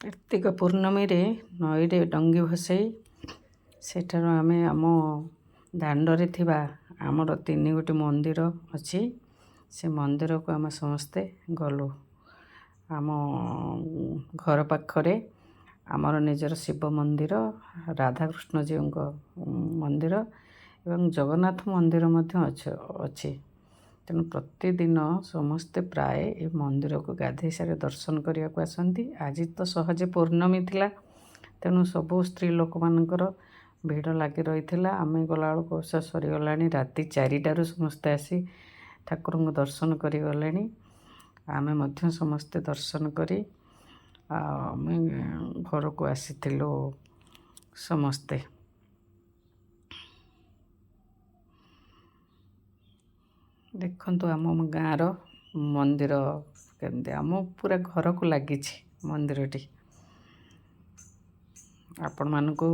କାର୍ତ୍ତିକ ପୂର୍ଣ୍ଣମୀରେ ନଈରେ ଡଙ୍ଗି ଭସେଇ ସେଠାରୁ ଆମେ ଆମ ଦାଣ୍ଡରେ ଥିବା ଆମର 3 ଗୋଟି ମନ୍ଦିର ଅଛି, ସେ ମନ୍ଦିରକୁ ଆମେ ସମସ୍ତେ ଗଲୁ। ଆମ ଘର ପାଖରେ ଆମର ନିଜର ଶିବ ମନ୍ଦିର, ରାଧାକୃଷ୍ଣଜୀଉଙ୍କ ମନ୍ଦିର ଏବଂ ଜଗନ୍ନାଥ ମନ୍ଦିର ମଧ୍ୟ ଅଛି। ତେଣୁ ପ୍ରତିଦିନ ସମସ୍ତେ ପ୍ରାୟ ଏ ମନ୍ଦିରକୁ ଗାଧୋଇ ସାରି ଦର୍ଶନ କରିବାକୁ ଆସନ୍ତି। ଆଜି ତ ସହଜେ ପୂର୍ଣ୍ଣମୀ ଥିଲା, ତେଣୁ ସବୁ ସ୍ତ୍ରୀ ଲୋକମାନଙ୍କର ଭିଡ଼ ଲାଗି ରହିଥିଲା। ଆମେ ଗଲାବେଳକୁ ଓଷା ସରିଗଲାଣି। ରାତି 4ଟାରୁ ସମସ୍ତେ ଆସି ଠାକୁରଙ୍କୁ ଦର୍ଶନ କରିଗଲେଣି। ଆମେ ମଧ୍ୟ ସମସ୍ତେ ଦର୍ଶନ କରି ଆଉ ଆମେ ଘରକୁ ଆସିଥିଲୁ ସମସ୍ତେ। ଦେଖନ୍ତୁ, ଆମ ଗାଁର ମନ୍ଦିର କେମିତି ଆମ ପୁରା ଘରକୁ ଲାଗିଛି ମନ୍ଦିରଟି। ଆପଣମାନଙ୍କୁ